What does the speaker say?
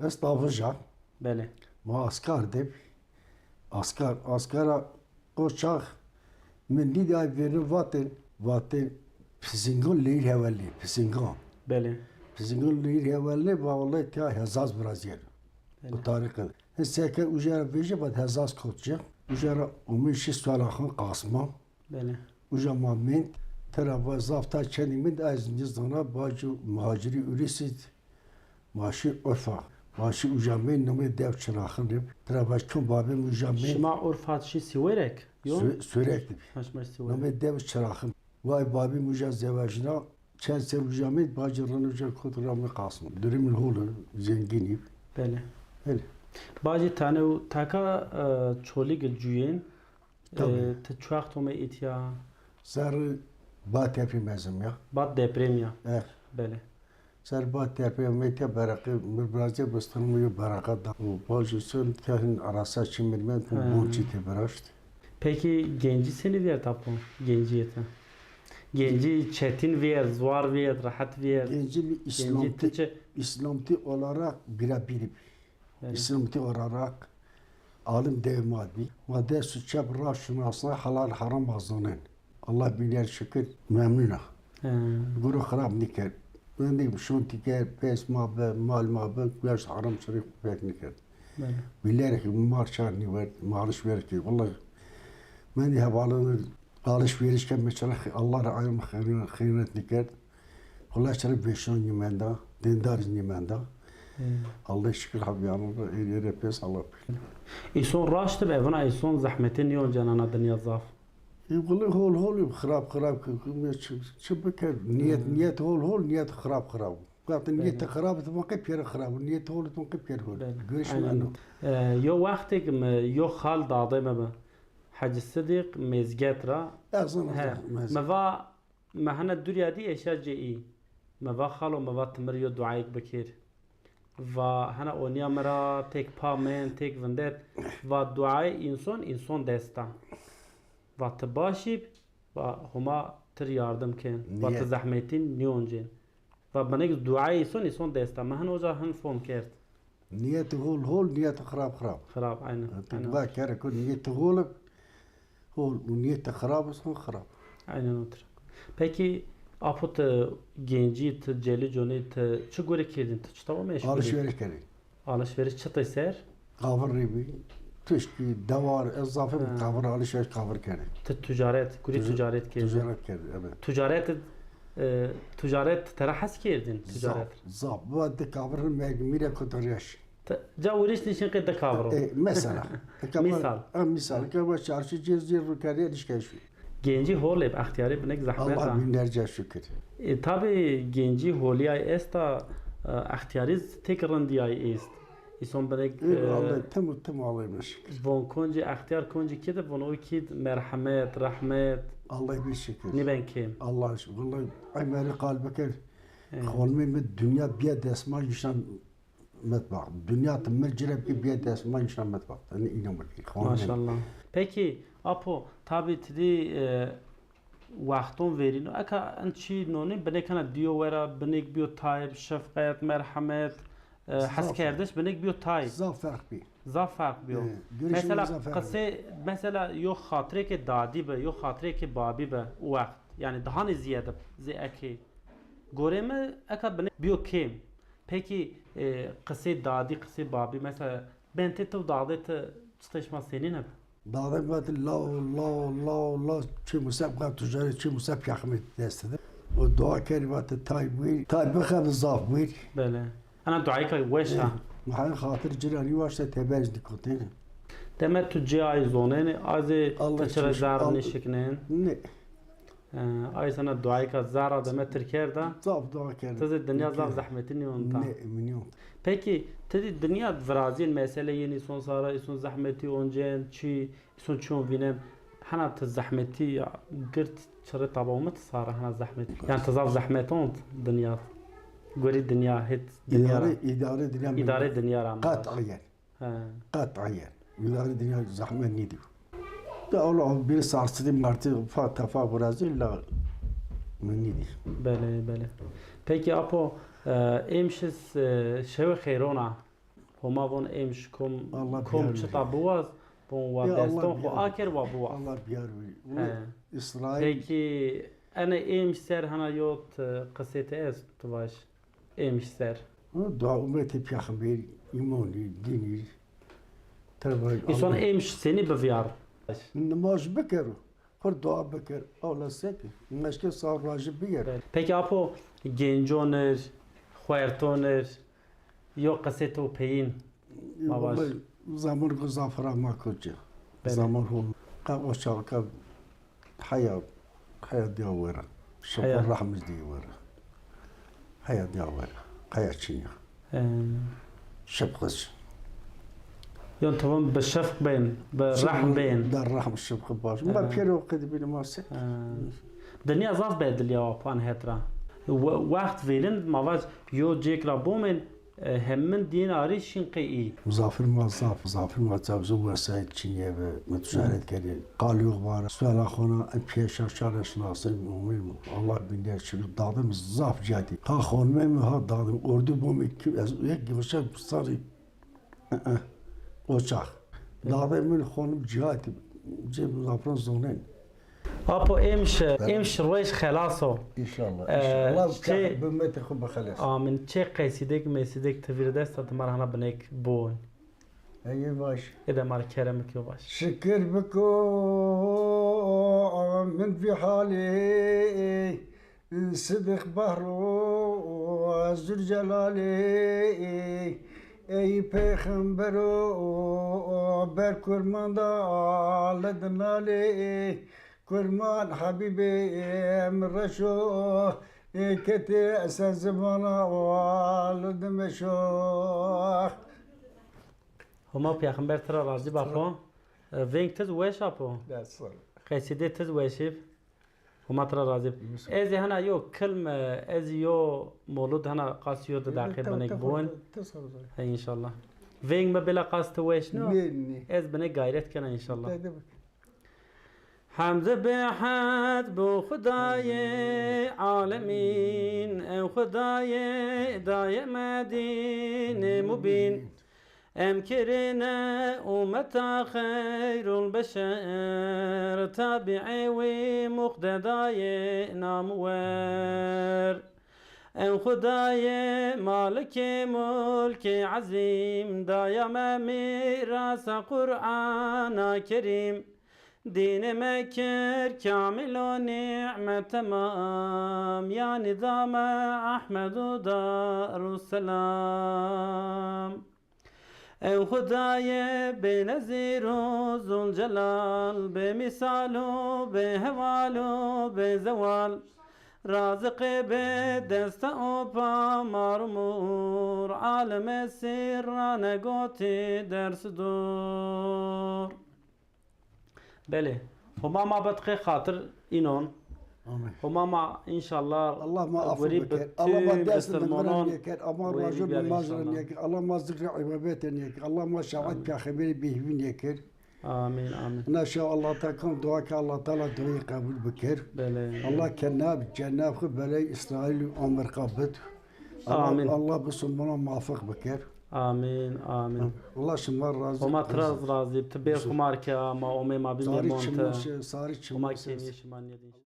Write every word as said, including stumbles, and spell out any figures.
Ez tavij a. Belê. Ma askar de bî. Askar, askara o çax mi nîdî ay vêrî vatê, vatê Pisingan leyîr hewelnê, Pisingan. Belê. Pisingan leyîr hewelnê, va wellahî tiya hezaz virazîyeno. Belê. O tarîxî. Hin seke uca ra vejî, vat hezaz kot ci. Uca ra umî şî Suelaxan Qasma. Belê. Uca ma mend, tira va zaf ta çendî mend, ez nizana, bacî muhacirî Urîsî d, ma şî Urfa. Ma şî uca mend, nomê dew Çiraxin ib. Tira va çon babê mi uca mend. Şima Urfa şî Siwêrek? Yo? Sü-, Sürek de bî. Ha, şima Siwêrek. Nomê dew Çiraxin. Vay babî mi uca zewejna, çend ser uca mend, bacî rino uca kot ra mi Qasma. Durumî hol o, zengîn î. Belê. Belê. Bacî tane û taka, e, Çolîg cuyên. Tabii. E, ti çi wext ome îtya? Serrî bad deprêm ez ome ya. Bad deprêm ya. Eh. Belê. Serrî bad deprêm ome îtya, bereqê mi virazîya, bistirî mi yo bereqa da. Û bacî son ke hin arasa çî mi mend, û bon çî tê viraşt. Pekî gencî senî vîyert apo? Gencîyê ti? Gencî çetîn vîyert, ziwar vîyert, rehet vîyert? Gencî mi, gencî îslamtî, ti çi? Îslamtî olarak bîra bîrî bî. Belê. Îslamtî olarak alim dew ma bî. Ma dest û çep ra şinasna, helal heram ma zonen. Allah bîner şikir memnun a. He. Guro xirab nîkerd. Wendî şontî kerd, pes ma bi, mal ma bi, gueşt heram çirî xu pek nîkerd. Belê. Bilerek mal çar nîwerd, ma alışveriş kerd. Wellahî mendî hevalin alışveriş kerd, mesela Allah ra ayrı xiyret nîkerd. Xulasa ra vêşan nîmenda, dindar nîmenda. He. Allah şikir ha bîyano ra, êrê pes Allah. Îson raşt bi, evina îson zehmetê nîyoncen ana dinya zaf. E, wele hol hol, xirab xirab, çi, çi biker, niyet, niyet hol hol, niyet xirab xirab. Wextê niyet xirab, ti von qey pêre xirab, niyet hol, ti von qey pêre hol. Belê. Görüş mi eno. E, yo wextêk mi, yo xal dadê mi bi. Hecî Sidîq Mezget ra. Ez zana, he, ez zana. Mi va, mi hene durya dî eşya cê î. Mi va xalo, mi va ti mi rê yo duayêk bikêr. Va hene onîya mi ra têk pa mend, têk vindet. Va duayê înson, înson dest a. Va ti baş îb, va Homa ti rê yardim kên. Va ti zehmetîn nîyoncên. Va binêk duayê înson, înson dest a. Mi hin oca hin fom kerd. Niyetî hol hol, niyetî xirab xirab. Xirab, aynen. Ti va kere ku niyetî hol, hol û niyetî xirab, înson xirab. Aynen otir. Pekî, apo ti gencî, ti celî conî, ti çi gurî kerdîn, ti çita wa meşgul î? Alışveriş kerdî. Alışveriş çitê ser? Kavir rê bî, tişkî, dewar, ez zafî kavir, alışveriş kavir kerdî. Ti ticaret, gurî ticaret kerdî. Ticaret kerdî, evet. Ticaret, e, ticaret ti ra hes kerdîn, ticaret? Zaf, zaf. Bu di kavir mergimî ra kota rêş. Ti ca wiriş nişin qey di kavir o. E, mesela. Misal. Ha, misal. Ke va çarşî cê zîr ru kerdî, alışveriş. Gencî hol ê, extîyarî binêk zehmet a. Allah bîner ca şikir. E, tabî gencî holîyay esta, e, extîyarî têk rindîyay est. Îson binêk, e, Allah tim û tim alayme şikir. Von koncî extîyar koncî kî de von o kî de merhemet, rehmet. Allah bî şikir. Nîben kêm. Allah şikir. Wellahî ay merî qal biker. Evet. Xolmê mi dinya bîya dest ma nîşan metbax. Dinya ti mi ci ra bikî bîya dest ma nîşan metbax. Yanî înan bikî. Xolmê mi. Maşallah. Pekî, apo, tabî ti dî, e, wexton verîno. Eka in çî nonî binêk hena dîyo wera, binêk bîyo tayb, şefqet, merhemet, e, heskerdiş, binêk bîyo tayb. Zaf ferq bî. Zaf ferq bîyo. E, görüşümüz zaf ferq bî. Mesela qisê, mesela yo xatirêkê dadî bi, yo xatirêkê babî bi o wext. Yanî dihanê zîyede bi, zê ekê. Gorê mi eka binêk bîyo kêm. Pekî, e, qisê dadî, qisê babî, mesela bentê ti û dadê ti çitê şima senîn ib? Dadê mi vatê lao, lao, lao, lao, çê Musa, qat tucarê çê Musa pîyaximê dest de. O dua kerî vatê tay buyur, tay bixebi zaf buyur. Belê. Ena duayêka weş a. E, ma xatir ci ra nîwaşte teber zî kotêne. Deme tu ci ay zonêne, azê ti çira zerr nêşiknên? Ne. E, ay sana duayêka zerra deme tir kerda. Zaf dua kerda. Ti zî dinya zaf zehmetî nîyonta. Ne, mi nîyonta. Pekî, ti dî dinya virazîyên mesele yên îson sara, îson zehmetî oncên, çî, îson çiyon vînen. Hena ti zehmetî ya girt çirê taba ome ti sara hena zehmetî? Yanî ti zaf zehmet ont dinya. Gorî dinya hêt dinya ra. Îdare, îdare dinya. Îdare dinya ra. Qet ayen. He. Qet ayen. Îdare dinya zehmet nîdî. De Allah bir sarsıdı martı fa tefa virazî la mi nîdî. Belê, belê. Pekî apo, e, êm şiz, e, şewe xeyron a. Homa von êmş kom, Allah kom biyar çita verî. Biwaz, von wa Ya Allah deston xo biyar aker verî. Wa biwa. Allah biyar verî. He. Îsraîl. Peki, ene êmş ser hana yot, e, qisê ti est, tu vaj. Êmş ser. Ha, dua umetê peyxemberî, îmonî, dînî. Tebay. Îson Allah. Êmş senî biviyar? Nimaj bikero. Xur dua bikir, ewla seki, meşke sar rajî bigir. Peki apo, genconir, xuertonir, yo qisê to peyin? Ma vaj. Vallahi zaman ku zafira ma koçi. Belê. Zaman hol. Ka o çaxa heya, heya diya wera. Şepo Heya. Rahmiz diya wera. Heya diya wera. Heya çinya. He. Şefqet. Yon tamam, bi şefq bên, bi rehm bên. Da rehm şefq baş. Ma He. Pêro qedî bîne ma se. He. Dinya zaf bedilîya wa pan het ra. We-, wext vêlin ma vaj yo cêk ra bomên, e, hemin dîn arî şîn qey î. Muzafir ma zaf, muzafir ma zaf, zaf wesayet çinye ve, mi ticaret kerê. Qalî yox vara, suala xona, en piyê şaşar şinasın, umîr mu. Allah binde çi, dadim zaf cati. Ha xonme mi ha dadim, ordu bomê ki, ez yek gıvşak sarı, ı-ı, oçak. Dadim min xonum cati, cem zafiran zonen. Apo êmş, êmş roj xelas o. İnşallah, Ee, inşallah. Allah çê bi metê xo bixeles. Amin. Çê qesidêk, mesidêk ti vîr dest a, ti ma ra hana binêk bon. Ey baş. Ê de ma rê kerem bikî, yo baş. Şikir biko min vî halê, Sidîq Behro Zülcelalê, ey peyxembero ber kurman da li dinalê, kurman Habîbê mi reşo, ketê ser zimana li dimeşo. Homa peyxember ti ra razî ba xo. E, veng tiz weş apo. Ya, sağ ol. Qesîdê tiz weşîb. Homa ti ra razîb. Yusuf. Ez ê hena yo kilm, e, ez yo molud hena qas yo di deqîqe binek buwin. He, înşallah. Veng mi bela qas ti weş no? Nê, nê. Ez binek gayret kena înşallah. Te de bik. Hemd bi hed bo Xudayê alemîn, ew Xudayê dayê me dînê mubîn. Em kirine umeta xeyrul beşer, tabiê wî muqtedayê namwer. Ew Xudayê malikê mulkê ezîm, daya me mîrasa Qur'ana Kerîm. Dînê me kir kamil û nîmet temam, yanî da me Ehmed û Darusselam. Ew Xudayê bênezîr û Zulcelal, bêmîsal û bêheval û bêzewal, raziqê bê desta û pa mar û mor, alemê sîrrane gotî ders û dor. Belê. Homa ma bid qey xatir înon. Amin. Homa ma înşallah Allah ma afu gurî bikir. Allah ma dest misafiran nêker. Ama rajo ma majra nêker. Allah ma zikri îbadete nêker. Allah ma şefaet peyxemberî bêhîvî nêker. Amin, amin. Neşa Allah Teala kam dua ke Allah Teala duayê qebul bikir. Belê. Allah kenab cenab xu beley Îsraîl û Amerîka bid. Amin. Allah, Allah bisimana muvafiq bikir. Amin, amin. Allah şima razî. Homa ti ra razî. Ti bêr xumar ke ma omê ma bî mêmon ti. Sarî çimû, sarî çimû. Homa kêmî şima nêdin.